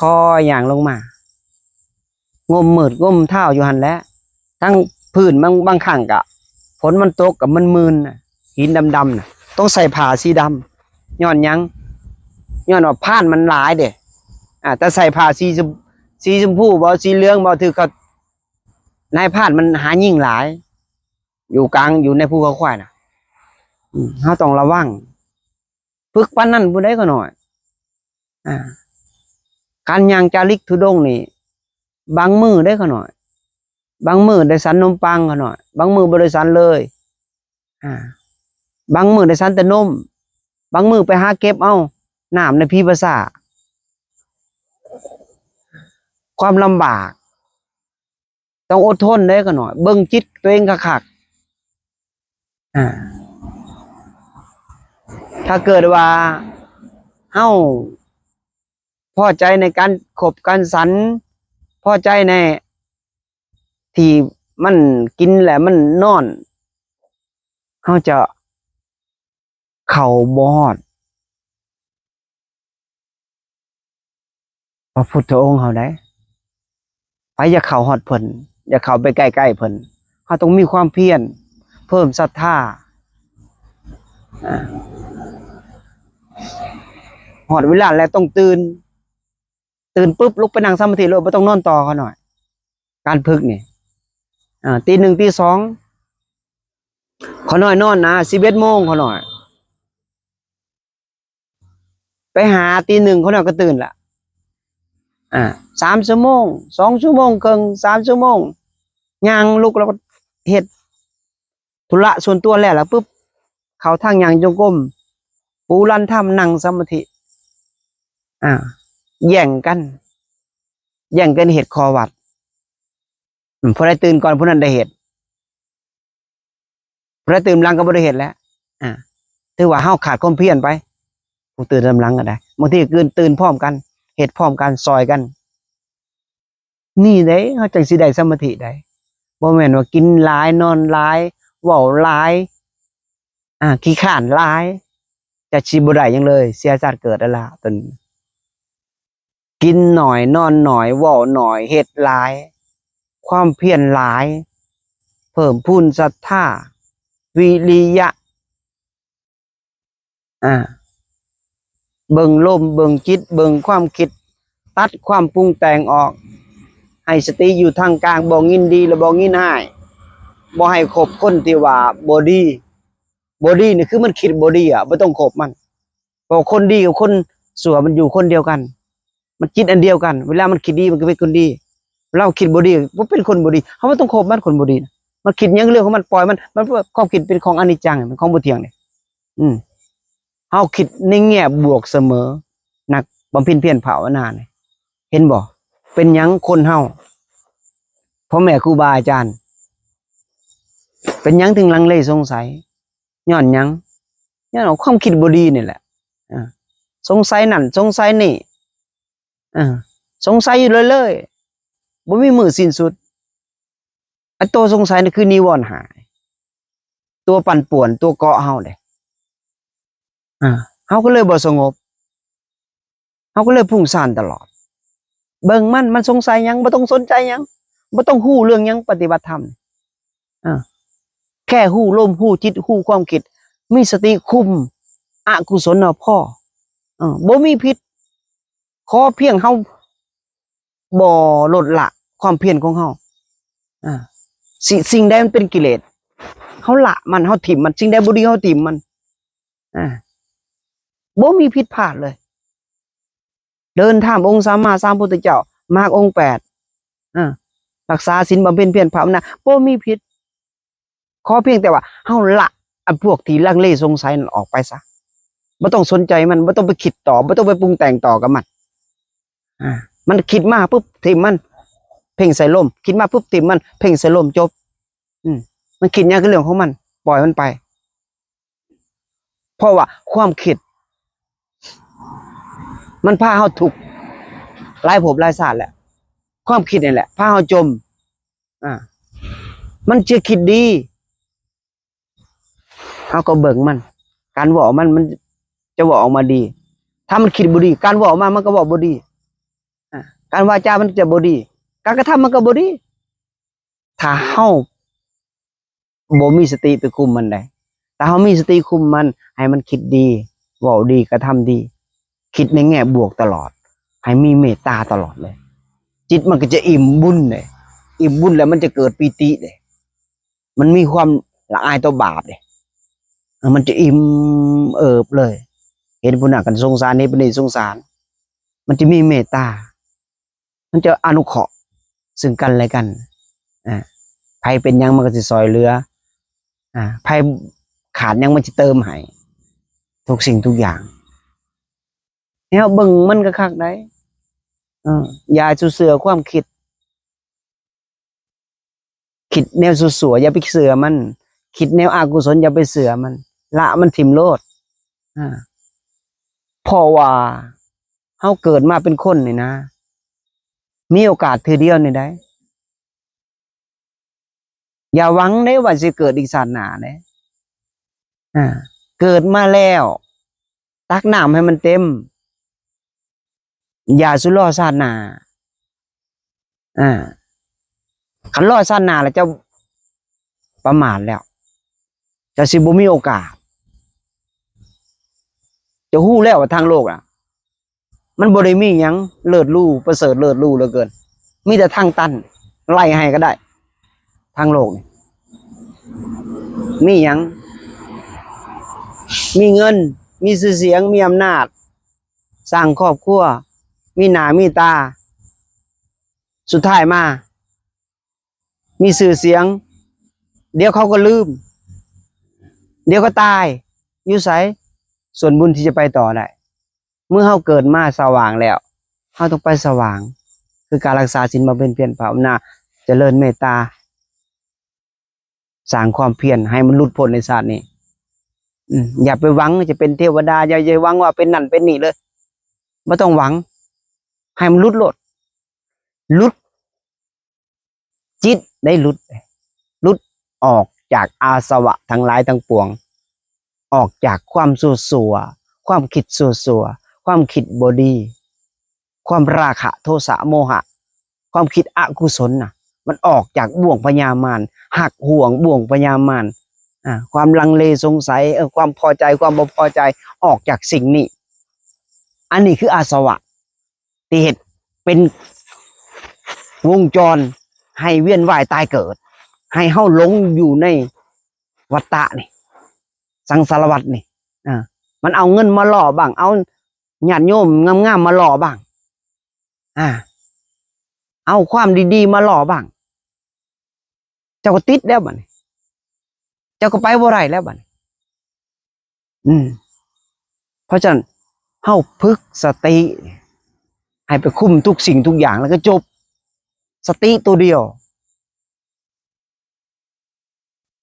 ຄ່ອຍໆຍ່າງລົງມາ ງົມມືດງົມເທົ້າຢູ່ຫັ້ນແຫຼະ. ທັງພື້ນບາງ ບາງຄັ້ງກະຝົນມັນຕົກກະມັນມື່ນນະ ຫີນດຳໆນະ ຕ້ອງໃສ່ຜ້າສີດຳ. ຍ້ອນຫຍັງ? ຍ້ອນວ່າພານມັນຫຼາຍເດ້. ອາ ແຕ່ໃສ່ຜ້າສີ ສີຊົມພູບໍ ສີເຫຼືອງບໍ ຖືກເຂົາ ນາຍພານມັນຫາຍິງຫຼາຍ ຢູ່ກາງ ຢູ່ໃນພູເຂົາຄວາຍນະ. ອືມ ເຮົາຕ້ອງລະວັງ. ຝຶກປານນັ້ນພຸ້ນໃດຂ້ານ້ອຍ. ອາ ການຍ່າງຈາລິກທຸດົງນີ້ ບາງມື້ເດ້ຂ້ານ້ອຍ, ບາງມື້ໄດ້ສັນນົມປັງຂ້ານ້ອຍ, ບາງມື້ບໍ່ໄດ້ສັນເລີຍ. ອາ ບາງມື້ໄດ້ສັນແຕ່ນົມ, ບາງມື້ໄປຫາເກັບເອົານ້ຳໃນຜີປາສາ. ຄວາມລຳບາກ ຕ້ອງອົດທົນເດ້ຂ້ານ້ອຍ, ເບິ່ງຈິດຕົວເອງຄັກໆ. ອາ ຖ້າເກີດວ່າເຮົາພໍໃຈໃນການຄົບການສັນ, ພໍໃຈໃນທີ່ມັນກິນແລະມັນນອນ, ເຮົາຈະເຂົ້າບໍ່ຮອດ ພະພຸດທະອົງເຮົາໃດ໋. ໃຜຢາກເຂົ້າຮອດເພິ່ນ, ຢາກເຂົ້າໄປໃກ້ໆເພິ່ນ, ເຮົາຕ້ອງມີຄວາມພຽນ, ເພີ່ມສັດທາ. ອາ ຮອດເວລາແລ້ວຕ້ອງຕື່ນ, ຕື່ນປຶບ ລຸກໄປນັ່ງສະມາທິໂລດ, ບໍ່ຕ້ອງນອນຕໍ່ຂ້ານ້ອຍ. ການຝຶກນີ້ ອາ ຕີໜຶ່ງ ຕີສອງ ຂ້ານ້ອຍນອນນະ ສິບເອັດໂມງ ຂ້ານ້ອຍ ໄປຫາຕີໜຶ່ງ ຂ້ານ້ອຍກໍຕື່ນລະ. ອາ ສາມຊົ່ວໂມງ ສອງຊົ່ວໂມງເຄິ່ງ ສາມຊົ່ວໂມງ ຍ່າງລຸກ ແລ້ວກໍເຮັດທຸລະສ່ວນຕົວແລ້ວລະປຶບ ເຂົ້າທາງຍ່າງຈົງກົມ ປູລັນທຳ ນັ່ງສະມາທິ. ອາ ແຍ່ງກັນ ແຍ່ງກັນເຮັດຂໍ້ວັດ. ອາ ຜູ້ໃດຕື່ນກ່ອນຜູ້ນັ້ນໄດ້ເຮັດ, ຜູ້ໃດຕື່ນຫຼັງກໍບໍ່ໄດ້ເຮັດແຫຼະ. ອາ ຖືວ່າເຮົາຂາດຄວາມພຽນໄປ. ຜູ້ຕື່ນນຳຫຼັງກໍໄດ້, ບາງທີກໍຕື່ນ ຕື່ນພ້ອມກັນ, ເຮັດພ້ອມກັນ, ຊ່ອຍກັນ. ນີ້ເດ້ ເຮົາຈັ່ງຊິໄດ້ສະມາທິໄດ້. ບໍ່ແມ່ນວ່າກິນຫຼາຍ ນອນຫຼາຍ ເວົ້າຫຼາຍ ອາ ຂີ້ຄ້ານຫຼາຍ ຈະຊິບໍ່ໄດ້ຫຍັງເລີຍ, ເສຍຊາດເກີດແລ້ວລະຕົນ. ກິນໜ້ອຍ ນອນໜ້ອຍ ເວົ້າໜ້ອຍ ເຮັດຫຼາຍ ຄວາມພຽນຫຼາຍ ເພີ່ມພູນສັດທາ ວິລິຍະ ອາ ເບິ່ງລົມ ເບິ່ງຈິດ ເບິ່ງຄວາມຄິດ ຕັດຄວາມປຸງແຕ່ງອອກ ໃຫ້ສະຕິຢູ່ທາງກາງ ບໍ່ຍິນດີ ແລະ ບໍ່ຍິນຮ້າຍ ບໍ່ໃຫ້ຄົບຄົນທີ່ວ່າບໍ່ດີ. ບໍ່ດີນີ້ຄືມັນຄິດບໍ່ດີອະ ບໍ່ຕ້ອງຄົບມັນ. ເພາະຄົນດີກັບຄົນຊົ່ວມັນຢູ່ຄົນດຽວກັນ ມັນຈິດອັນດຽວກັນ. ເວລາມັນຄິດດີມັນກໍເປັນຄົນດີ ເວລາມັນຄິດບໍ່ດີກໍເປັນຄົນບໍ່ດີ. ເຮົາບໍ່ຕ້ອງຄົບມັນ ຄົນບໍ່ດີນະ. ມັນຄິດຫຍັງເລື່ອງຂອງມັນ ປ່ອຍມັນ. ມັນ ຄວາມຄິດເປັນຂອງອະນິດຈັງ ເປັນຂອງບໍ່ທ່ຽງເດ້. ອືມ ເຮົາຄິດໃນແງ່ບວກສະເໝີ ນັກບຳເພັນພຽນພາວະນານີ້ ເຫັນບໍ່? ເປັນຫຍັງຄົນເຮົາ ພໍ່ແມ່ຄູບາອາຈານ ເປັນຫຍັງເຖິງລັງເລສົງໄສ? ຍ້ອນຫຍັງ? ຍ້ອນວ່າຄວາມຄິດບໍ່ດີນີ້ແຫຼະ. ເອີ ສົງໄສນັ້ນສົງໄສນີ້ ເອີ ສົງໄສຢູ່ເລື້ອຍໆ ບໍ່ມີມື້ສິ້ນສຸດ. ອັນໂຕສົງໄສນີ້ຄືນິວອນຫ້າ ຕົວປັ່ນປ່ວນ ຕົວເກາະເຮົາເດ້. ເອີ ເຮົາກໍເລີຍບໍ່ສະຫງົບ ເຮົາກໍເລີຍຟຸ້ງຊານຕະຫຼອດ. ເບິ່ງມັນ ມັນສົງໄສຫຍັງ? ບໍ່ຕ້ອງສົນໃຈຫຍັງ ບໍ່ຕ້ອງຮູ້ເລື່ອງຫຍັງ ປະຕິບັດທຳ. ເອີ ແຄ່ຮູ້ລົມ ຮູ້ຈິດ ຮູ້ຄວາມຄິດ ມີສະຕິຄຸມອະກຸສົນນະພໍ. ເອີ ບໍ່ມີຜິດ ຂໍພຽງເຮົາບໍ່ລົດລະຄວາມພຽນຂອງເຮົາ. ອາ ສິ່ງ ສິ່ງໃດມັນເປັນກິເລດ ເຮົາລະມັນ ເຮົາຖິ້ມມັນ. ສິ່ງໃດບໍ່ດີ ເຮົາຖິ້ມມັນ. ອາ ບໍ່ມີຜິດພາດເລີຍ. ເດີນຕາມອົງສຳມາສຳພຸດທະເຈົ້າ ມາກອົງແປດ ອາ ຮັກສາສິນ ບຳເພັນພຽນພາວະນາ ບໍ່ມີຜິດ. ຂໍພຽງແຕ່ວ່າເຮົາລະອັນພວກທີ່ລັງເລສົງໄສນັ້ນອອກໄປຊະ. ບໍ່ຕ້ອງສົນໃຈມັນ ບໍ່ຕ້ອງໄປຄິດຕໍ່ ບໍ່ຕ້ອງໄປປຸງແຕ່ງຕໍ່ກັບມັນ. ອາ ມັນຄິດມາປຶບ ຖິ້ມມັນ ເພັ່ງໃສ່ລົມ ຄິດມາປຶບ ຖິ້ມມັນ ເພັ່ງໃສ່ລົມ ຈົບ. ອືມ ມັນຄິດຫຍັງກໍເລື່ອງຂອງມັນ ປ່ອຍມັນໄປ. ເພາະວ່າຄວາມຄິດ ມັນພາເຮົາທຸກຫຼາຍພົບຫຼາຍຊາດແລ້ວ. ຄວາມຄິດນີ້ແຫຼະພາເຮົາຈົມ. ອາ ມັນຈະຄິດດີ ເຮົາກໍເບິ່ງມັນ ການເວົ້າມັນ ມັນຈະເວົ້າອອກມາດີ. ຖ້າມັນຄິດບໍ່ດີ ການເວົ້າອອກມາມັນກໍເວົ້າບໍ່ດີ. ອາ ການວາຈາມັນຈະບໍ່ດີ ການກະທຳມັນກໍບໍ່ດີ. ຖ້າເຮົາບໍ່ມີສະຕິໄປຄຸມມັນໄດ໋. ຖ້າເຮົາມີສະຕິຄຸມມັນ ໃຫ້ມັນຄິດດີ ເວົ້າດີ ກະທຳດີ ຄິດໃນແງ່ບວກຕະຫຼອດ, ໃຫ້ມີເມດຕາຕະຫຼອດເລີຍ. ຈິດມັນກໍຈະອີ່ມບຸນເດ້, ອີ່ມບຸນແລ້ວມັນຈະເກີດປີຕິເດ້, ມັນມີຄວາມລະອາຍຕໍ່ບາບເດ້, ເອີ ມັນຈະອີ່ມເອີບເລີຍ. ເຫັນຜູ້ນັ້ນກໍສົງສານ, ເຫັນຜູ້ນີ້ສົງສານ, ມັນຈະມີເມດຕາ. ມັນຈະອະນຸເຄາະຊຶ່ງກັນແລະກັນ. ອາ ໃຜເປັນຫຍັງມັນກໍຊິຊ່ອຍເຫຼືອ, ອາ ໃຜຂາດຫຍັງມັນຊິເຕີມໃຫ້ ທຸກສິ່ງທຸກຢ່າງ. ແນວເບິ່ງມັນກໍຄັກໄດ໋. ເອີ ຢ່າສູ່ເຊື່ອຄວາມຄິດ, ຄິດແນວຊົ່ວໆ ຢ່າໄປເຊື່ອມັນ, ຄິດແນວອະກຸສົນຢ່າໄປເຊື່ອມັນ, ລະມັນຖິ້ມໂລດ. ອາ ເພາະວ່າ ເຮົາເກີດມາເປັນຄົນນີ້ນະ ມີໂອກາດເທື່ອດຽວນີ້ໄດ໋. ຢ່າຫວັງເດ້ວ່າຊິເກີດອີກຊາດໜ້າເດ້. ອາ ເກີດມາແລ້ວ ຕັກນ້ຳໃຫ້ມັນເຕັມ, ຢ່າສູ່ລໍຊາດໜ້າ. ອາ ຄັນລໍຊາດໜ້າແລ້ວ ເຈົ້າປະໝາດແລ້ວ, ເຈົ້າຊິບໍ່ມີໂອກາດ. ເຈົ້າຮູ້ແລ້ວວ່າທາງໂລກນະ ມັນບໍ່ໄດ້ມີຫຍັງເລີດຫຼູປະເສີດເລີດຫຼູເຫຼືອເກີນ, ມີແຕ່ທາງຕັນ, ໄລ່ໃຫ້ກໍໄດ້. ທາງໂລກນີ້ມີຫຍັງ? ມີເງິນ, ມີຊື່ສຽງ, ມີອຳນາດ, ສ້າງຄອບຄົວ, ມີໜ້າມີຕາ, ສຸດທ້າຍມາມີຊື່ສຽງ, ດຽວເຂົາກໍລືມ, ດຽວກໍຕາຍ. ຢູ່ໃສ? ສ່ວນບຸນທີ່ຈະໄປຕໍ່ໄດ້. ເມື່ອເຮົາເກີດມາສະຫວ່າງແລ້ວ ເຮົາຕ້ອງໄປສະຫວ່າງ, ຄືການຮັກສາສິນ ບຳເພັນພຽນພາວນາ, ຈະເລີນເມດຕາ, ສ້າງຄວາມພຽນໃຫ້ມັນຫຼຸດພົ້ນໃນຊາດນີ້. ອາ ຢ່າໄປຫວັງຈະເປັນເທວະດາ, ຢ່າ ຢ່າຫວັງວ່າເປັນນັ້ນເປັນນີ້ເລີຍ, ບໍ່ຕ້ອງຫວັງ, ໃຫ້ມັນຫຼຸດໂລດ, ຫຼຸດ. ຈິດໄດ້ຫຼຸດ, ຫຼຸດອອກຈາກອາສະວະທັງຫຼາຍທັງປວງ, ອອກຈາກຄວາມຊົ່ວໆ, ຄວາມຄິດຊົ່ວໆ, ຄວາມຄິດບໍ່ດີ, ຄວາມລາຄະ ໂທສະ ໂມຫະ, ຄວາມຄິດອະກຸສົນນະ, ມັນອອກຈາກບ່ວງພະຍາມານ, ຮັກຫ່ວງບ່ວງພະຍາມານ, ອາ ຄວາມລັງເລສົງໄສ, ເອີ ຄວາມພໍໃຈ ຄວາມບໍ່ພໍໃຈ, ອອກຈາກສິ່ງນີ້. ອັນນີ້ຄືອາສະວະ ທີ່ເຮັດເປັນວົງຈອນໃຫ້ວຽນວ່າຍຕາຍເກີດ, ໃຫ້ເຮົາຫຼົງຢູ່ໃນວັດຕະນີ້, ສັງສາລະວັດນີ້. ເອີ ມັນເອົາເງິນມາຫຼໍ່ບ້າງ, ເອົາຍາດໂຍມງາມໆມາຫຼໍ່ບ້າງ, ອາ ເອົາຄວາມດີໆມາຫຼໍ່ບ້າງ. ເຈົ້າກໍຕິດແລ້ວບັດນີ້, ເຈົ້າກໍໄປບໍ່ໄດ້ແລ້ວບັດນີ້. ອືມ ເພາະສະນັ້ນ ເຮົາຝຶກສະຕິໃຫ້ໄປຄຸມທຸກສິ່ງທຸກຢ່າງ ແລ້ວກໍຈົບ. ສະຕິຕົວດຽວ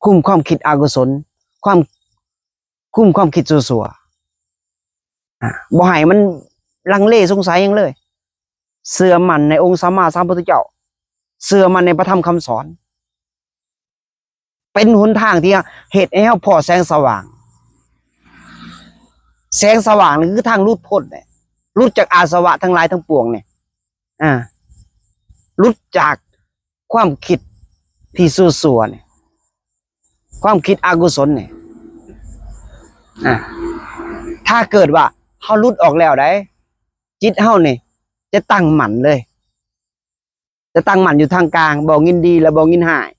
ຄຸມຄວາມຄິດອະກຸສົນ, ຄວາມ ຄຸມຄວາມຄິດຊົ່ວໆ, ອາ ບໍ່ໃຫ້ມັນລັງເລສົງໄສຫຍັງເລີຍ. ເຊື່ອໝັ້ນໃນອົງສຳມາສຳພຸດທະເຈົ້າ, ເຊື່ອໝັ້ນໃນພະທຳຄຳສອນ, ເປັນຫົນທາງທີ່ເຮັດໃຫ້ເຮົາພໍ້ແສງສະຫວ່າງ. ແສງສະຫວ່າງນີ້ຄືທາງຫຼຸດພົ້ນແຫຼະ, ຫຼຸດຈາກອາສະວະທັງຫຼາຍທັງປວງນີ້, ອາ ຫຼຸດຈາກຄວາມຄິດທີ່ຊົ່ວໆນີ້, ຄວາມຄິດອະກຸສົນນີ້. ອາ ຖ້າເກີດວ່າເຮົາຫຼຸດອອກແລ້ວໃດ໋, ຈິດເຮົານີ້ຈະຕັ້ງໝັ້ນເລີຍ. ຈະຕັ້ງໝັ້ນຢູ່ທາງກາງ, ບໍ່ຍິນດີ ແລະ ບໍ່ຍິນຮ້າຍ.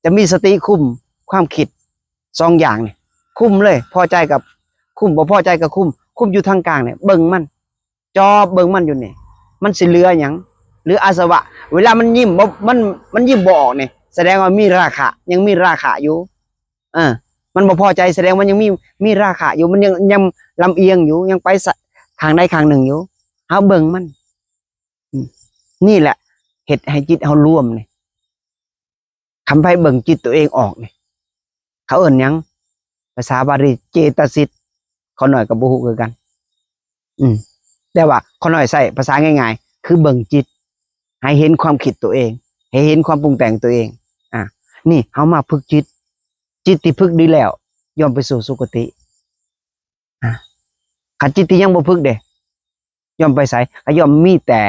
ຈະມີສະຕິຄຸມຄວາມຄິດສອງຢ່າງນີ້, ຄຸມເລີຍ, ພໍໃຈກໍຄຸມ, ບໍ່ພໍໃຈກໍຄຸມ, ຄຸມຢູ່ທາງກາງນີ້, ເບິ່ງມັນ, ຈອບເບິ່ງມັນຢູ່ນີ້. ມັນຊິເຫຼືອຫຍັງ? ຫຼືອາສະວະ. ເວລາມັນຍິ້ມບໍ່, ມັນ, ມັນຍິ້ມບໍ່ອອກນີ້, ສະແດງວ່າມີລາຄະ, ຍັງມີລາຄະຢູ່. ເອີ, ມັນບໍ່ພໍໃຈ, ສະແດງວ່າຍັງມີ, ມີລາຄະຢູ່, ມັນຍັງ, ຍັງລຳອຽງຢູ່, ຍັງໄປສະ, ຂ້າງໃດຂ້າງໜຶ່ງຢູ່. ເຮົາເບິ່ງມັນ. ອືມ ນີ້ແຫຼະເຮັດໃຫ້ຈິດເຮົາລວມນີ້. ຄັນໃຜເບິ່ງຈິດຕົວເອງອອກນີ້ ເຂົາເອີ້ນຫຍັງ? ພາສາບາລີເຈຕະສິກ, ຂ້ານ້ອຍກໍບໍ່ຮູ້ຄືກັນ. ອືມ ແຕ່ວ່າຂ້ານ້ອຍໃຊ້ພາສາງ່າຍໆ ຄືເບິ່ງຈິດ, ໃຫ້ເຫັນຄວາມຄິດຕົວເອງ, ໃຫ້ເຫັນຄວາມປຸງແຕ່ງຕົວເອງ. ອາ ນີ້ເຮົາມາຝຶກຈິດ, ຈິດທີ່ຝຶກດີແລ້ວ ຍ່ອມໄປສູ່ສຸຄະຕິ. ອາ ຄັນຈິດທີ່ຍັງບໍ່ຝຶກເດ ຍ່ອມໄປໃສ? ກໍຍ່ອມມີແຕ່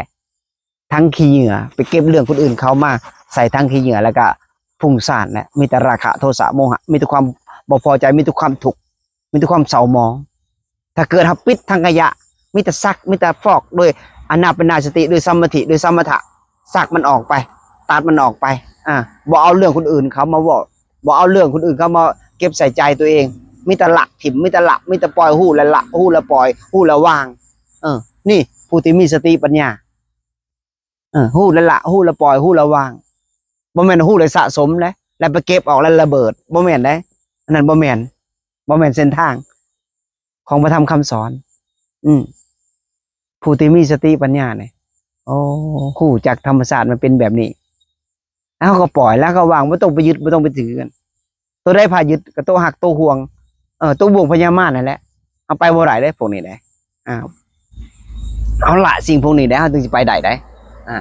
ຖັງຂີ້ເຫຍື້ອ ໄປເກັບເລື່ອງຄົນອື່ນເຂົ້າມາໃສ່ຖັງຂີ້ເຫຍື້ອ ແລ້ວກໍຟຸ້ງສ້ານແຫຼະ, ມີແຕ່ລາຄະ ໂທສະ ໂມຫະ, ມີແຕ່ຄວາມບໍ່ພໍໃຈ, ມີແຕ່ຄວາມທຸກ, ມີແຕ່ຄວາມເສົ້າໝອງ. ຖ້າເກີດເຮົາປິດຖັງຂະຫຍະ, ມີແຕ່ຊັກ ມີແຕ່ຟອກ ໂດຍອານາປານສະຕິ ໂດຍສະມາທິ ໂດຍສະມະຖະ ຊັກມັນອອກໄປ ຕັດມັນອອກໄປ. ອາ ບໍ່ເອົາເລື່ອງຄົນອື່ນເຂົ້າມາເວົ້າ ບໍ່ເອົາເລື່ອງຄົນອື່ນເຂົ້າມາເກັບໃສ່ໃຈຕົວເອງ. ມີແຕ່ລະຖິ້ມ ມີແຕ່ລະ ມີແຕ່ປ່ອຍ ຮູ້ແລ້ວລະ ຮູ້ແລ້ວປ່ອຍ ຮູ້ແລ້ວວາງ. ເອີ ນີ້ຜູ້ທີ່ມີສະຕິປັນຍາ. ເອີ ຮູ້ແລ້ວລະ ຮູ້ແລ້ວປ່ອຍ ຮູ້ແລ້ວວາງ. ບໍ່ແມ່ນຮູ້ແລ້ວສະສົມເດ້ ແລ້ວໄປເກັບອອກແລ້ວລະເບີດ. ບໍ່ແມ່ນເດ້. ອັນນັ້ນບໍ່ແມ່ນ ບໍ່ແມ່ນເສັ້ນທາງຂອງພະທຳຄຳສອນ. ອືມ ຜູ້ທີ່ມີສະຕິປັນຍານີ້ ໂອ້ ຮູ້ຈັກທຳມະຊາດມັນເປັນແບບນີ້. ເຮົາກໍປ່ອຍ ແລ້ວກໍວາງ ບໍ່ຕ້ອງໄປຍຶດ ບໍ່ຕ້ອງໄປຖືກັນ. ຕົວໃດພາຍຶດ ກໍຕົວຮັກຕົວຫວງ ເອີ ຕົວບ່ວງພະຍາມານນັ້ນແຫຼະ. ເຮົາໄປບໍ່ໄດ້ເດ້ພວກນີ້ເດ້. ອາ ເຮົາລະສິ່ງພວກນີ້ໄດ້ ເຮົາຈຶ່ງຊິໄປໄດ້ໄດ໋. ອາ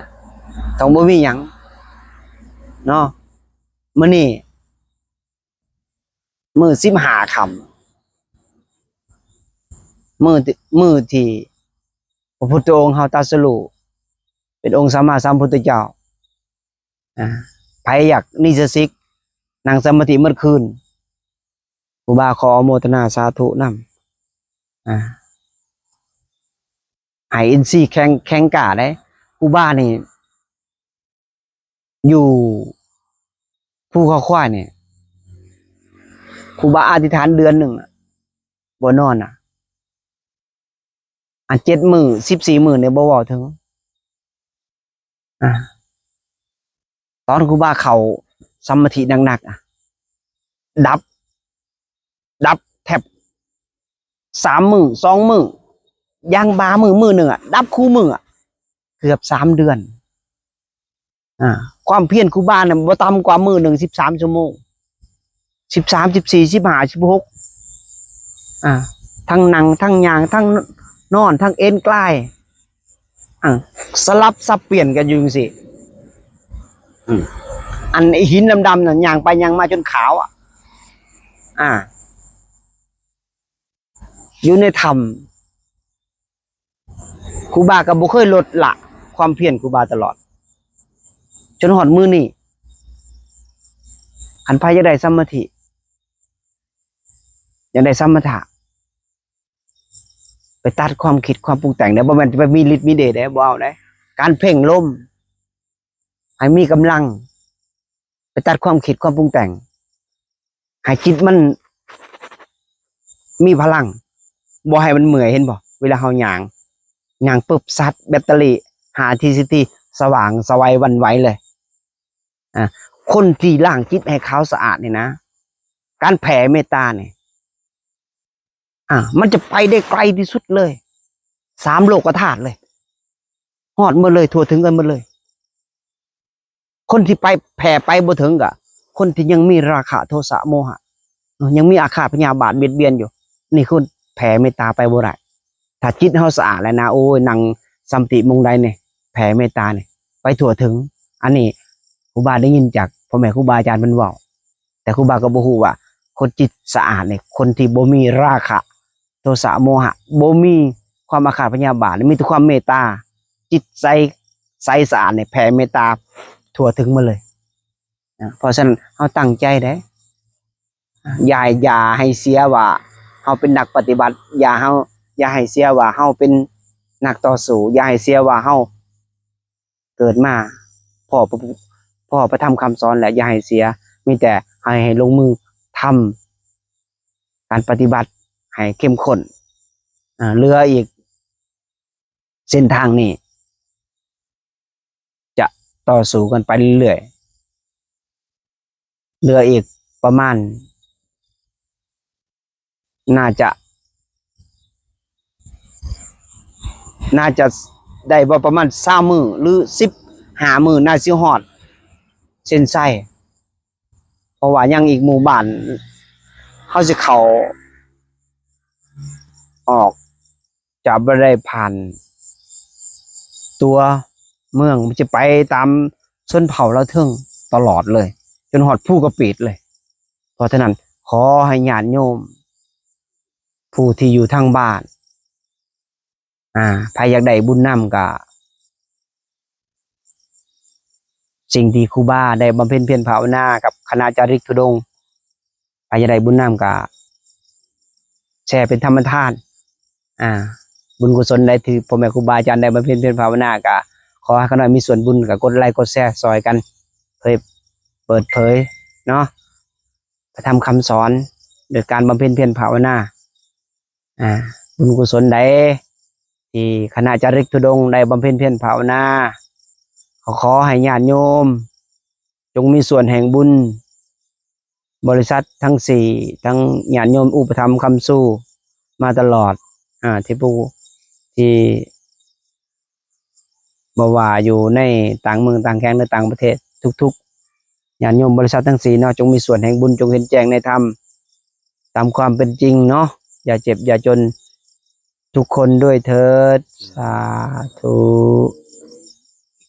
ຕ້ອງບໍ່ມີຫຍັງເນາະ. ມື້ນີ້ມື້ສິບຫ້າຄ່ຳ ມື້ ມື້ທີ່ພະພຸດທະອົງເຮົາຕັດສະຮູ້ເປັນອົງສຳມາສຳພຸດທະເຈົ້າ. ອາ ໃຜຢາກນິສະສິກ ນັ່ງສະມາທິໝົດຄືນ ຄູບາຂໍອະໂມທະນາສາທຸນຳ. ອາ ໃຫ້ອິນຊີແຂງ ແຂງກ້າເດ້. ຄູບານີ້ຢູ່ພູເຂົາຄວາຍນີ້ ຄູບາອະທິຖານເດືອນໜຶ່ງ ບໍ່ນອນນະ. ອັນເຈັດມື້ ສິບສີ່ມື້ນີ້ບໍ່ເວົ້າເຖິງ. ອາ ຕອນຄູບາເຂົ້າສະມາທິໜັກໆ ອະ ດັບ ດັບແທບສາມມື້ ສອງມື້ ຢ່າງບາມື້ ມື້ໜຶ່ງອະ ດັບຄູ່ມື້ອະ ເກືອບສາມເດືອນ. ອາ ຄວາມພຽນຄູບານະ ບໍ່ຕ່ຳກວ່າມື້ໜຶ່ງສິບສາມຊົ່ວໂມງ ສິບສາມ ສິບສີ່ ສິບຫ້າ ສິບຫົກ ອາ ທັງນັ່ງ ທັງຍ່າງ ທັງນອນ ທັງເອນກາຍ ອາ ສະຫຼັບສັບປ່ຽນກັນຢູ່ຈັ່ງຊີ້. ອືມ ອັນຫີນດຳໆນັ້ນ ຍ່າງໄປຍ່າງມາຈົນຂາວອະ. ອາ ຢູ່ໃນຖ້ຳ ຄູບາກໍບໍ່ເຄີຍລົດລະຄວາມພຽນຄູບາຕະຫຼອດ ຈົນຮອດມື້ນີ້. ຄັນໃຜຢາກໄດ້ສະມາທິ ຢາກໄດ້ສະມະຖະ ໄປຕັດຄວາມຄິດຄວາມປຸງແຕ່ງເດ້ ບໍ່ແມ່ນຈະໄປມີລິດມີເດດເດ້ ບໍ່ເອົາເດ້. ການເພັ່ງລົມໃຫ້ມີກຳລັງ ໄປຕັດຄວາມຄິດຄວາມປຸງແຕ່ງ ໃຫ້ຈິດມັນມີພະລັງ ບໍ່ໃຫ້ມັນເມື່ອຍ. ເຫັນບໍ່ ເວລາເຮົາຍ່າງ ຍ່າງປຶບ ຊາດແບັດເຕີຣີ ຫ້າທີ ສິບທີ ສະຫວ່າງສະໄຫວ ຫວັ່ນໄຫວເລີຍ. ອາ ຄົນທີ່ລ້າງຈິດໃຫ້ຂາວສະອາດນີ້ນະ ການແຜ່ເມດຕານີ້ ອາ ມັນຈະໄປໄດ້ໄກທີ່ສຸດເລີຍ ສາມໂລກະທາດເລີຍ ຮອດໝົດເລີຍ ທົ່ວເຖິງກັນໝົດເລີຍ. ຄົນທີ່ໄປ ແຜ່ໄປບໍ່ເຖິງກະ ຄົນທີ່ຍັງມີລາຄະ ໂທສະ ໂມຫະເນາະ ຍັງມີອາຄາດພະຍາບາດບຽດບຽນຢູ່ ນີ້ຄືແຜ່ເມດຕາໄປບໍ່ໄດ້. ຖ້າຈິດເຮົາສະອາດແລ້ວນະ ໂອ້ຍ ນັ່ງສະມາທິໂມງໃດນີ້ ແຜ່ເມດຕານີ້ໄປທົ່ວເຖິງ. ອັນນີ້ຄູບາໄດ້ຍິນຈາກພໍ່ແມ່ຄູບາອາຈານເພິ່ນເວົ້າ ແຕ່ຄູບາກໍບໍ່ຮູ້ວ່າຄົນຈິດສະອາດນີ້ ຄົນທີ່ບໍ່ມີລາຄະ ໂທສະ ໂມຫະ ບໍ່ມີຄວາມອາຄາດພະຍາບາດ ມີແຕ່ຄວາມເມດຕາ ຈິດໃສ ໃສສະອາດນີ້ ແຜ່ເມດຕາທົ່ວເຖິງໝົດເລີຍ. ເພາະສະນັ້ນເຮົາຕັ້ງໃຈເດ້ ຢ່າ ຢ່າໃຫ້ເສຍວ່າເຮົາເປັນນັກປະຕິບັດ ຢ່າເຮົາ ຢ່າໃຫ້ເສຍວ່າເຮົາເປັນນັກຕໍ່ສູ້ ຢ່າໃຫ້ເສຍວ່າເຮົາເກີດມາພໍ້ ພໍ້ພະທຳຄຳສອນແລ້ວ ຢ່າໃຫ້ເສຍ ມີແຕ່ໃຫ້ ໃຫ້ລົງມືທຳການປະຕິບັດໃຫ້ເຂັ້ມຂຸ້ນ. ເຫຼືອອີກເສັ້ນທາງນີ້ ຈະຕໍ່ສູ້ກັນໄປເລື້ອຍໆ ເຫຼືອອີກປະມານ ໜ້າຈະ ໜ້າຈະໄດ້ບໍ່ປະມານຊາວມື້ ຫຼື ສິບຫ້າມື້ ໜ້າຊິຮອດເສັ້ນໄຊ ເພາະວ່າຍັງອີກໝູ່ບ້ານ ເຮົາຊິເຂົ້າອອກ ຈະບໍ່ໄດ້ຜ່ານຕົວເມືອງ ມັນຈະໄປຕາມຊົນເຜົ່າລາວເທິງຕະຫຼອດເລີຍ ຈົນຮອດພູກະປີດເລີຍ. ເພາະສະນັ້ນ ຂໍໃຫ້ຍາດໂຍມຜູ້ທີ່ຢູ່ທາງບ້ານ ອາ ໃຜຢາກໄດ້ບຸນນຳກະ ສິ່ງທີ່ຄູບາໄດ້ບຳເພັນພຽນພາວະນາກັບຄະນະຈາລິກທຸດົງ ໃຜຢາກໄດ້ບຸນນຳກະແຊເປັນທຳມະທານ ອາ ບຸນກຸສົນໃດທີ່ພໍ່ແມ່ຄູບາອາຈານໄດ້ບຳເພັນພຽນພາວະນາ ກະຂໍໃຫ້ຂ້ານ້ອຍມີສ່ວນບຸນ ກະກົດໄລກົດແຊຊ່ອຍກັນເຜີຍ ເປີດເຜີຍເນາະ ພະທຳຄຳສອນ ໂດຍການບຳເພັນພຽນພາວະນາ. ອາ ບຸນກຸສົນໃດທີ່ຄະນະຈາຣິກທຸດົງໄດ້ບຳເພັນພຽນພາວະນາ ກໍຂໍໃຫ້ຍາດໂຍມ ຈົ່ງມີສ່ວນແຫ່ງບຸນ ບໍລິສັດທັງສີ່ ທັງຍາດໂຍມອຸປະຖຳຄ້ຳຊູມາຕະຫຼອດ ອາ ທີ່ຜູ້ ທີ່ບໍ່ວ່າຢູ່ໃນຕ່າງເມືອງຕ່າງແຂວງ ຫຼື ຕ່າງປະເທດ ທຸກໆຍາດໂຍມບໍລິສັດທັງສີ່ເນາະ ຈົ່ງມີສ່ວນແຫ່ງບຸນ ຈົ່ງເຫັນແຈ້ງໃນທຳຕາມຄວາມເປັນຈິງເນາະ ຢ່າເຈັບຢ່າຈົນທຸກຄົນດ້ວຍເທີດ ສາທຸ.